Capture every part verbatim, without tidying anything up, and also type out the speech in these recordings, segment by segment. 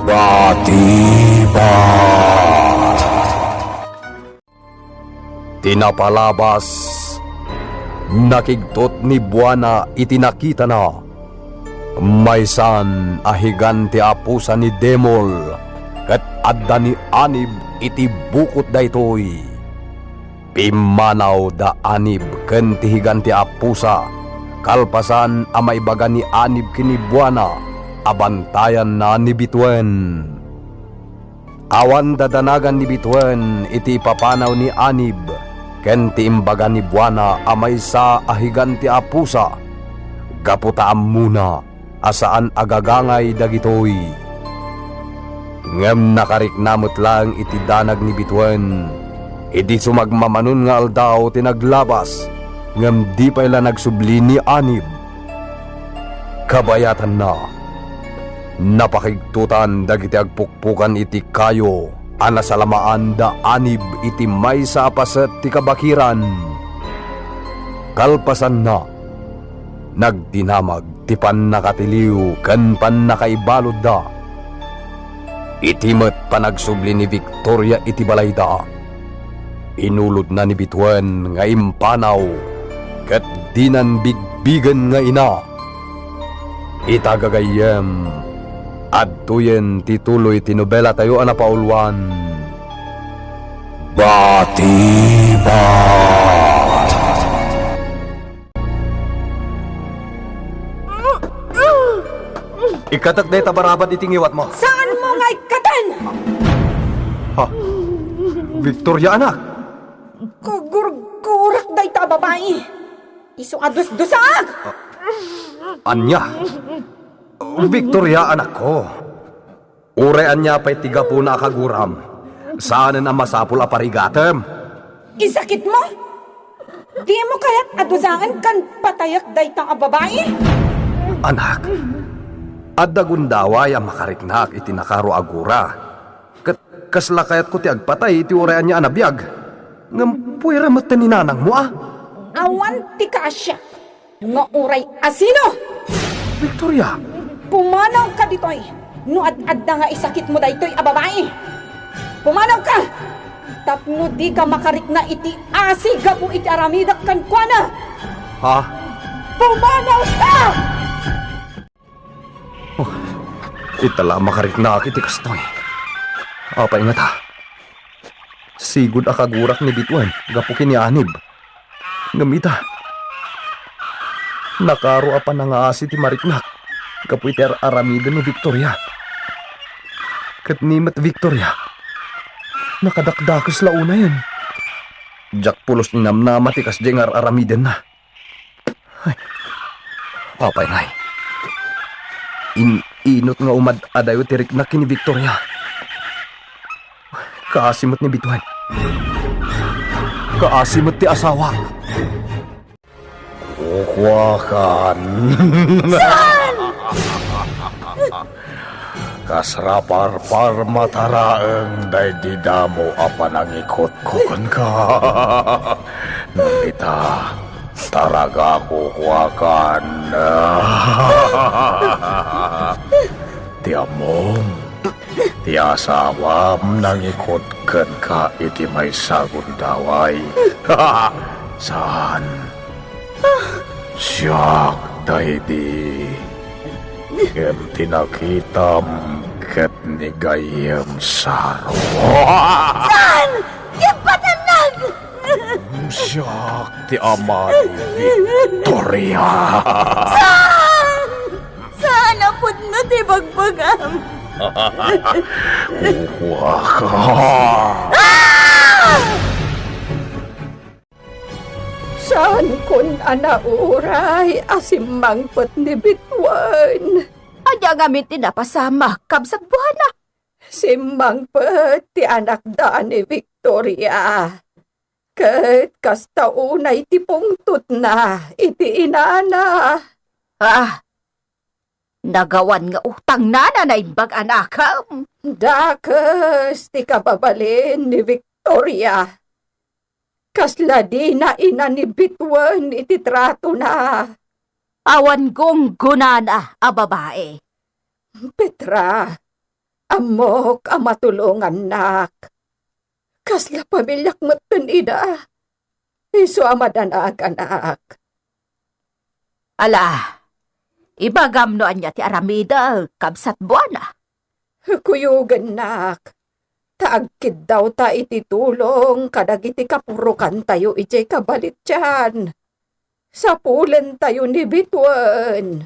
Batibat. Ti napalabas, nakigtot ni Buana iti nakitana. Maysan a higan ti apusa ni Demol, ket adda ni Anib iti bukot daytoy. Pimmanaw da Anib ken ti higan ti apusa, kalpasan a maibaga ni Anib ken ni Buana a bantayanna ni Bituen. Awan dadanagan ni Bituen iti ipapanaw ni Anib ken ti imbaga ni Buana a maysa a higan ti apusa, gapu ta ammona a saan a gagangay dagitoy. Ngem nakarikna met laeng iti danag ni Bituen idi sumagmamanon nga aldaw ti naglabas, ngem di pay la nagsubli ni Anib. Kabayatanna, napakigtotan dagiti agpukpukan iti kayo a nasalamaan da Anib iti maysa a paset ti kabakiran. Kalpasanna, nagdinamag ti pannakatiliw ken pannakaibaludda. Iti met panagsubli ni Victoria iti balayda, inulodna ni Bituen nga impanaw ket dinan bigbigen nga ina. Ita gagayyem, adtoyen ti tuloy ti nobelatayo a napauluan, Batibat. Ikkatek dayta barabad iti ngiwatmo. Saanmo nga ikkaten? Ha? Victoria, anak! Kagurgurak dayta a babai. Isu a dusdusaak! Ania? Victoria, anakko. Uray ania pay ti gapuna a kaguram, saanen a masapul a parigatem. Isakitmo? Dimo kayat a dusaen ken patayek dayta a babai? Anak, adda gundaway a makariknaak iti nakaro a gura. Ket kasla kayatko ti agpatay iti uray ania a nabiag. Ngem puyra met ti ni nanangmo, a? Awan ti kaasiak. Nga uray asino? Victoria! Pumanawka ditoy no ad-adda nga isakitmo daytoy a babai. Pumanawka! Tapno dika makarikna iti asi gapu iti aramidek kenkuana. Ha? Pumanawka! Oh, ita la makariknaak iti kastoy. Apay ngata? Sigud a kagurak ni Bituen gapu ken ni Anib. Ngem ita, nakaro a panangaasi ti mariknak gapu iti ar-aramiden ni Victoria. Ket ni met Victoria, nakadakdakes la unayen. Diak pulos ni namnama ti kasdiay nga ar-aramidenna. Ay, apay ngay? In-inot nga umad-adayo ti riknak ken ni Victoria. Kaasi met ni Bituen. Kaasi met ti asawak. Kukuakan. Saan? Kasraparpar mataraeng daydi damo a panangikutko kenka. Ngem ita, taraga kukuakan. Ti ammom, ti asawam nangikut kenka iti maysa a gundaway. Saan? Siak daydi. Ngem ti nakitam ket ni gayyem saro. Saan? Ipatanag! Siak ti ama ni Victoria. Saan? Saan a pudno ti bagbagam? Kukuaka. Ah! Saankon a nauray a simmangpet ni Bituen. Ania ngamin ti napasamak, kabsat Buana? Simmangpet ti anakda ni Victoria. Ket kasta unay ti pungtotna iti inana. Ah, nagawan nga utangna a naimbag a nakam. Dakes ti kababalin ni Victoria. Kasla dina ina ni Bituen iti tratona. Awan gunggonana a babai. Petra, Ammok a matulongannak. Kasla pamiliak metten ida. Isu a madanaganak. Ala, ibagam no ania ti aramidek, kabsat Buana. Kuyogennak, ta agkiddawta iti tulong kadagiti kapurokantayo idiay kabalitian. Sapulentayo ni Bituen.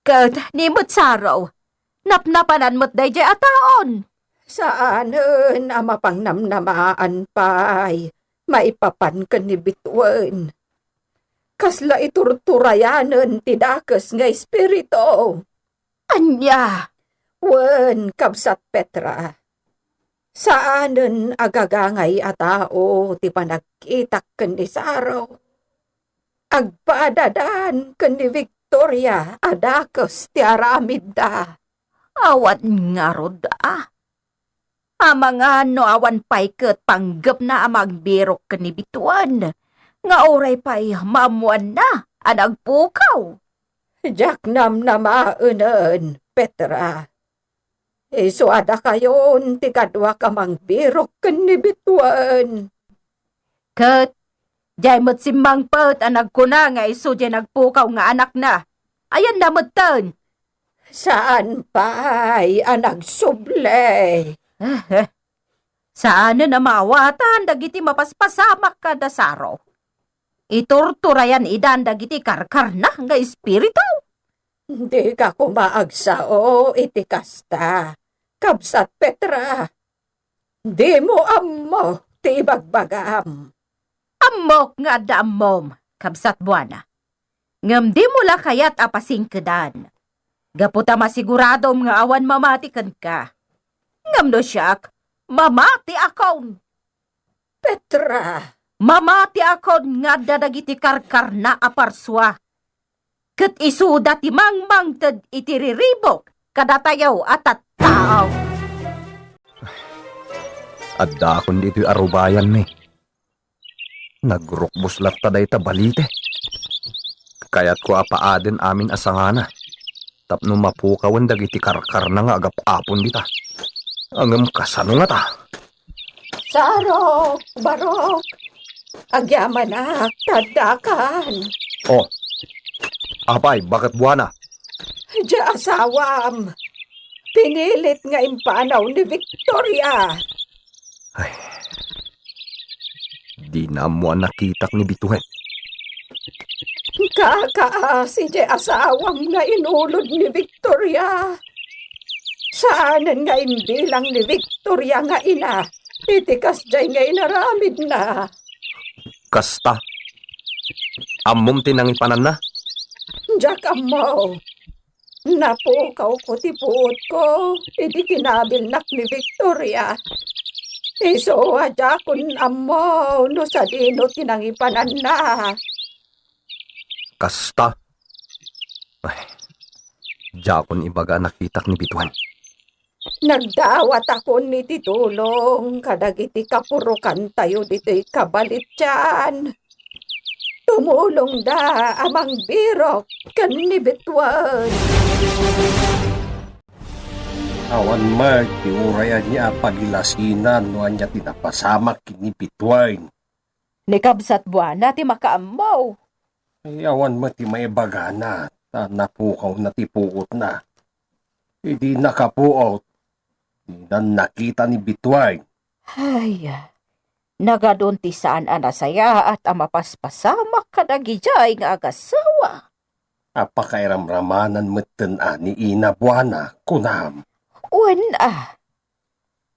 Ket ni met Saro, napnapanan met daydiay a taon. Saanen a mapangnamnamaan pay maipapan ken ni Bituen. Kasla iturturayanen ti dakes nga espiritu. Ania? Wen, kabsat Petra, saanen a gagangay a tao ti panagkitak ken ni Saro. Agpadadan ken ni Victoria a dakes ti aramidda. Awan ngarud a. Amangan no awan pay ket panggepna a mangbirok ken ni Bituen, nga uray pay maammoanna a nagpukaw. Diak namnamaenen, Petra. Isu a dakayon ti kaduak a mangbirok ken ni Bituen. Ket diay met simmangpet a nagkuna nga isu diay nagpukaw nga anakna. Ayanna metten. Saan pay a nagsubli? Eh, eh. Saanen a maawatan dagiti mapaspasamak kada Saro. Iturturayan idan dagiti karkarna nga espiritu. Dika koma agsao iti kasta, kabsat Petra. Dimo ammo ti ibagbagam. Ammok nga adda ammom, kabsat Buana. Ngem dimo la kayat a pasingkedan. Gapu ta masiguradom nga awan mamati kenka. Ngem no siak, mamatiakon. Petra! Mamatiakon nga adda dagiti karkarna a parsua. Ket isuda ti mangmangted iti riribuk kadatayo a tattao. Addakon ditoy arubayanmi. Nagrukbos latta dayta balite. Kayatko a paaden amin a sangana tapno mapukawen dagiti karkarna nga agap-apon dita. Ngem kasano ngata? Sarok, Barok, agyamanak, taddakan. Oh, apay, baket Buana? Diay asawam. Pinilit nga impanaw ni Victoria. Ay, di na ammo a nakitak ni Bituen. Kakaasi diay asawam nga inulod ni Victoria. Saanen nga imbilang ni Victoria nga ina iti kasdiay nga inaramidna. Kasta, ammom ti nangipananna? Diak ammo. Napukawko ti puotko idi kinabilnak ni Victoria. Isu a diakon ammo no sadino ti nangipananna. Kasta? Ay, diakon ibaga a nakitak ni Bituen. Nagdawatakon iti tulong kadagiti kapurokantayo ditoy kabalitian. Tumulongda a mangbirok ken ni Bituen. Awan met ti uray ania a pagilasinan no ania ti napasamak ken ni Bituen. Ni kabsat Buana ti makaammo. Ay, awan met ti maibagana, ta napukawna ti puotna. Idi nakapuot, dinan nakita ni Bituen. Ay, nagadun ti saan a nasayaat a mapaspasamak kadagidiay nga agasawa. A pakairamramanan metten a ni Ina Buana, kunam? Wen a.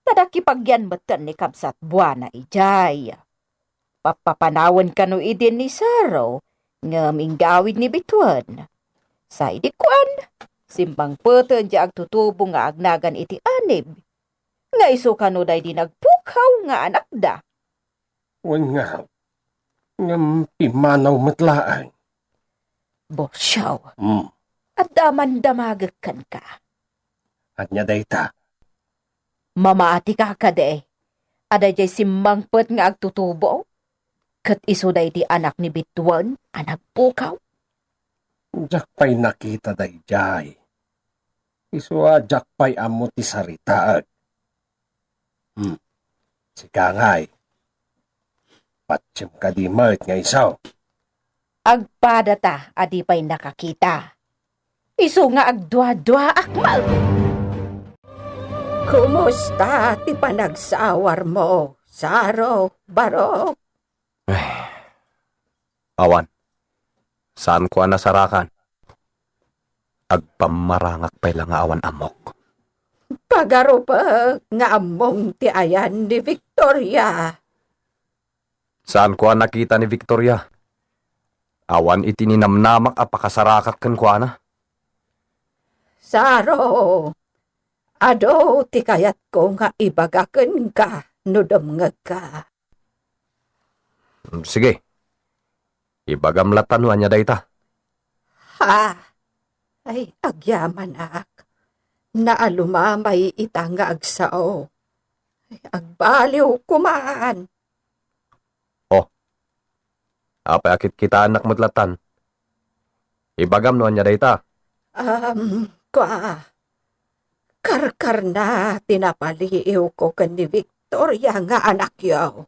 Nadakipagian metten ni kabsat Buana idiay. Pappapanawen kano idi ni Saro, ngem inggawid ni Bituen. Sa idi kuan, simmangpeten diay agtutubo nga agnagan iti anib, nga isu kano daydi nagpukaw nga anakda. Wen ngarud, ngem pimmanaw met laeng. Borsiaw, Hmm. Adda mandamagek kenka. Ania dayta? Mamatika kadi a daydiay simmangpet nga agtutubo, ket isu daydi anak ni Bituen a nagpukaw? Diak pay nakita daydiay. Isu a diak pay ammo ti saritaek. Hmm. Sika ngay. Patiem kadi met nga isu? Agpadata a di pay nakakita. Isu nga agduaduaak met. Kumusta ti panagsawarmo, Saro, Barok? Ay, awan. Saanko a nasarakan. Agpammarangak pay la nga awan ammok. Pagarupek nga ammom ti ayan ni Victoria. Saanko a nakita ni Victoria. Awan iti ninamnamak a pakasarakak kenkuana. Saro, adu ti kayatko nga ibaga kenka no dumngegka. Sige. Ibagam latta no ania dayta. Ha? Ay, agyamanak. Naalumamay ita nga agsao. Ay, agbaliw koman. Oh. Apay a kitkitaennak met lattan? Ibagam no ania dayta. Um, kua, karkarna ti napaliiwko ken ni Victoria nga anakyo.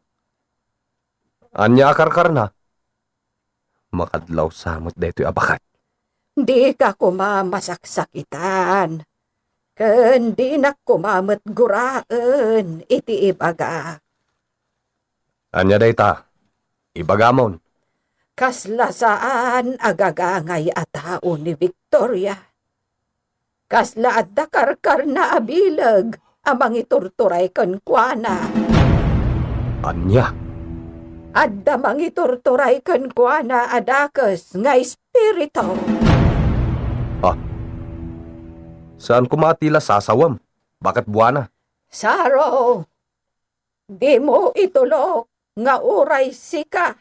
Ania a karkarna? Makadlaw sa met daytoy a baket. Dika koma masaksakitan, ken dinak koma met guraen iti ibagak. Ania dayta? Ibagamon. Kasla saan a gagangay a tao ni Victoria. Kasla adda karkarna a bileg a mangiturturay kenkuana. Ania? Adda mangiturturay kenkuana a dakes nga espiritu. Ah. Saan koma a ti la sasawem? Baket buana? Saro, dimo itulok nga uray sika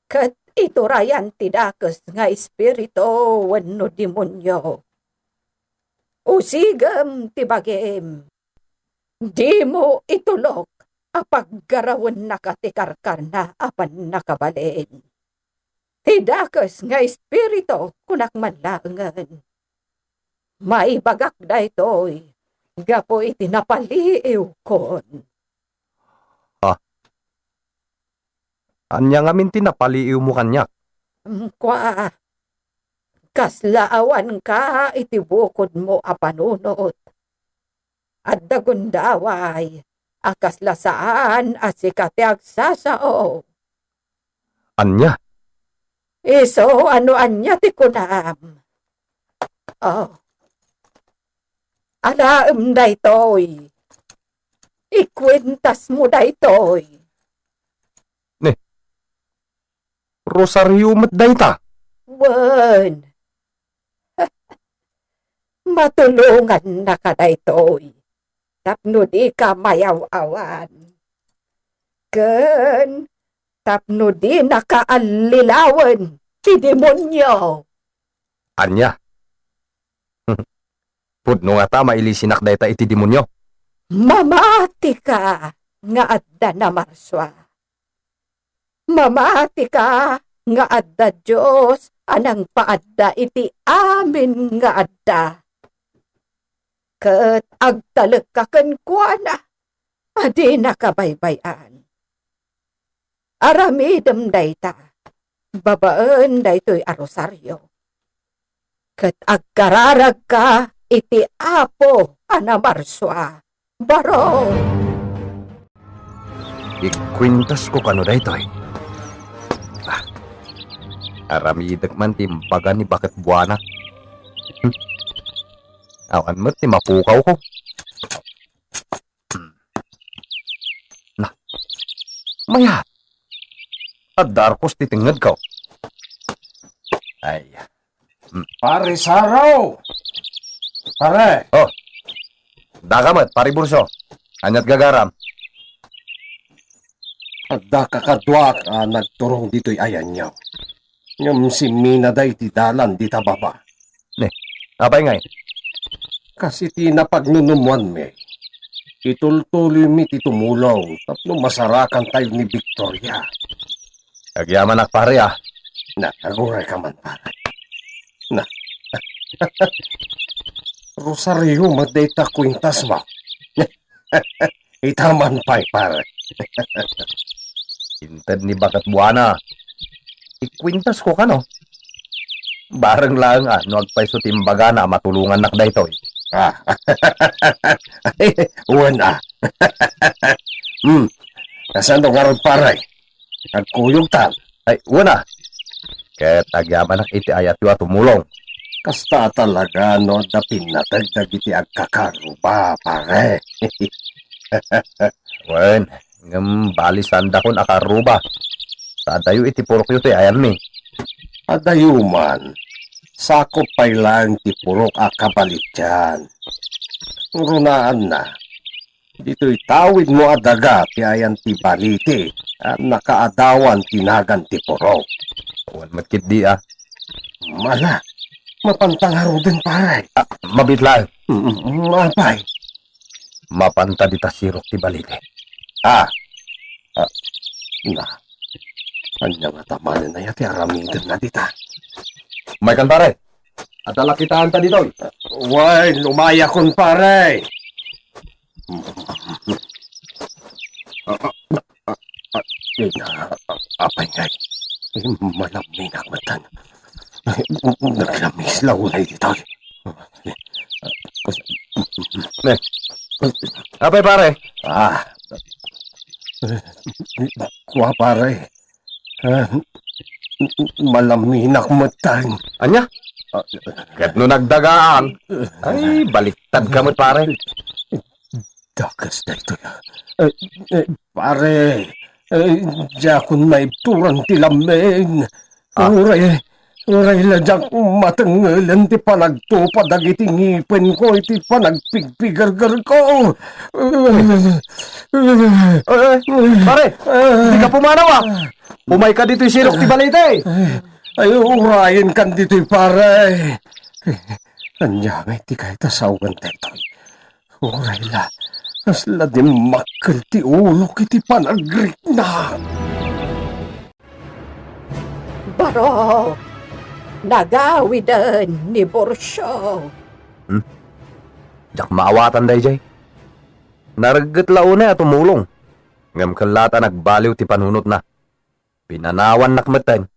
ket iturayan ti dakes nga espiritu wenno demonio. Usigem ti bagim. Dimo itulok a paggarawennaka ti karkarna a pannakabalin. Ti dakes nga espiritu, kunak man laengen. Maibagak daytoy gapu iti napaliiwkon. Ah. Ania ngamin ti napaliiwmo kaniak? Mm, kua, kasla awanka iti bukodmo a panunot. Adda gundaway a kasla saan a sika ti agsasao. Ania? Isu a no ania ti kunam. Oh. Alaem daytoy. Ikuentasmo daytoy. Ne. Rosario met dayta? Wen. Matulongannaka daytoy tapno dika mayaw-awan. Ken tapno dinaka allilawen ti demonio. Ania? Pudno ngata mailisinak dayta iti demonio? Mamatika nga adda namarsua. Mamatika nga adda Dios a nangpaadda iti amin nga adda. Ket agtalekka kenkuana a dinaka baybay-an. Aramidem dayta babaen daytoy a rosario. Ket agkararagka iti Apo a namarsua. Baro! Ikuentasko kano daytoy. Ah, aramidek man ti imbaga ni baket buana. Hmm. Awan met ti mapukawko. Hmm. Na. Mayat. Adda arkos ti tengngedko. Ay. Hmm. Pare Saro! Pare! Oh. Daka met, Pare Burso. Aniat gagaram? Adda kakaduak a nagturong ditoy ayanyo. Ngem simminada iti dalan dita baba. Ne, apay ngay? Kas iti napagnunumuanmi, itultuloymi ti tumulong tapno masarakantayo ni Victoria. Agyamanak, pare, ah. Na, aguray ka man, pare. Na. Rosario met dayta kuentasmo. Ita man pay, pare. Inted ni baket buana. Ikuentasko kano. Bareng laeng a no agpayso ti imbagana a matulongannak daytoy. Ah. Wen a. Hmm. Kasano ngarud, pare? Agkuyogtan. Ay, wen a. Ket agyamanak iti ayatyo a tumulong. Kasta a talaga no adda pinnateg dagiti agkakaruba, pare. Wen, ngem bali saandakon a karuba. Ta adayo iti purokyo ti ayanmi. Adayo man, sakop pay laeng ti purok a kabalitian. Runaanna, ditoy tawidmo a daga ti ayan ti balite a nakaadawan ti nagan ti purok. Wen met ketdi a. Mala, mapanta ngaruden, pare. Ah, mabit laeng. Mm, mm, apay? Mapanta dita sirok ti balite. Ah. Ah, na. Ania ngata manen aya ti aramidenna dita? Umaykan, pare. Adda la kitaenta ditoy. Wen, umayakon, pare. Ah, ah, ah, ah, ina, ah, apay ngay? Ay, malaminak metten. Ay, naglamis la unay ditoy. Ne. Apay, pare? Ah. Kua, pare. Ah, malaminak metten. Ania? Ah, ket no nagdagaan? Ay, baliktad ka met, pare. Dakes daytoy, ah. Eh, eh, pare, eh, diakon maibturan ti lamming. Ah. Uray, uray la diak matengngelen ti panagtupa dagiti ngipenko iti panagpigpigergerko. Eh, eh, pare, dika pumanaw, ah. Umayka ditoy sirok ti balite. Ay, urayenkan ditoy, pare. Ania ngay ti kayat a sawen daytoy? Uray la, kasla dimmakkel ti ulok iti panagriknak. Baro, nagawiden ni Borcio. Hmm? Diak maawatan daydiay. Naregget la unay a tumulong. Ngem ket la ta nagbaliw ti panunotna. Pinanawannak metten.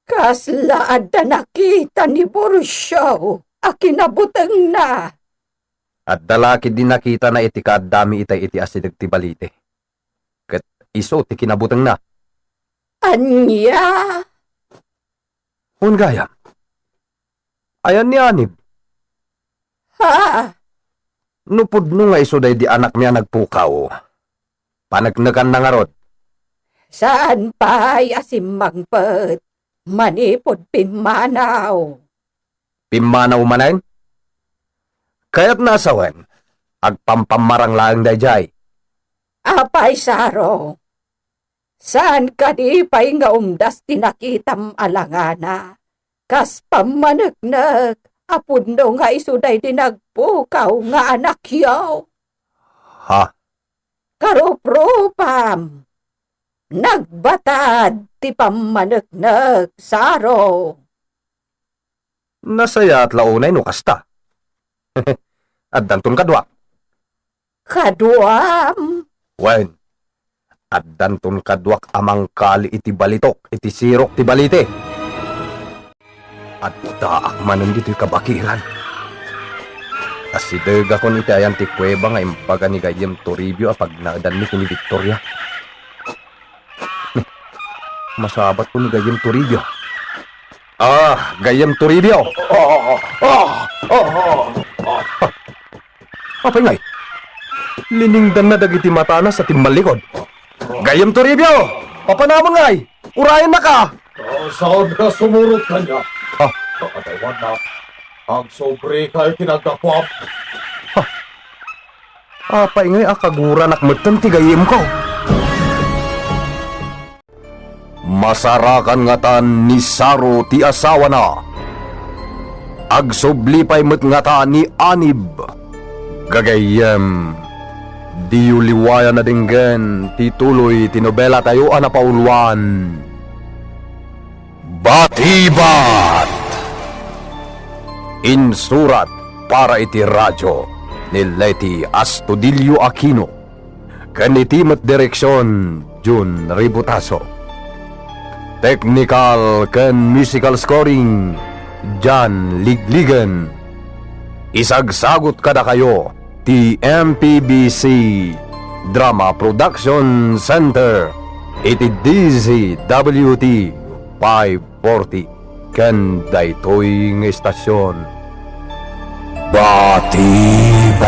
Kasla adda nakita ni Borcio a kinabutengna? Adda la ketdi nakitana iti kaaddami itay iti asideg ti balite. Ket isu ti kinabutengna. Ania? Wen gayam. Ayan ni Anib? Ha? No pudno nga isu daydi anakmi a nagpukaw, paneknekanna ngarud. Saan pay a simmangpet manipud pimmanaw? Pimmanaw manen? Kayatna a sawen, agpampammarang laeng daydiay. Apay, Saro? Saan kadi pay nga umdas ti nakitam a langana, kas pammaneknek a pudno nga isu daydi nagpukaw nga anakyo? Ha? Karuprupam, nagbatad ti pammaneknek, Saro. Nasayaat la unay no kasta. Addanton kaduak. Kaduam? Wen, addanton kaduak a mangkali iti balitok iti sirok ti balite. Addaak manen ditoy kabakiran. Asidegakon iti ayan ti kuweba nga imbaga ni Gayyem Toribio a pagnaedanmi ken ni Victoria. Masabatkon ni Gayyem Toribio. Ah, Gayyem Toribio! Ah, ah, ah, ah, ah. Apay ngay? Liningdanna dagiti matana sa timmallikod. Gayyem Toribio! Papanamon ngay! Urayennaka! Ah, saan ka sumurot kaniak? Ah. Nakadawannak. Agsubrika iti naggapuam. Ha? Apay ngay a kaguranak metten ti gayyemko? Masarakan ngatan ni Saro ti asawana. Agsubli pay met ngata ni Anib. Gagayyem, diyo liwayan a denggen ti tuloy ti nobelatayo a napauluan. Batibat! Insurat Para iti radio ni Leti Astudillo Aquino, ken iti met direksion, Jun Ributaso. Technical ken musical scoring, John Ligligan. Isagsagut kadakayo ti M P B C Drama Production Center iti D Z W T five forty ken daytoy nga istasyon. Batibag.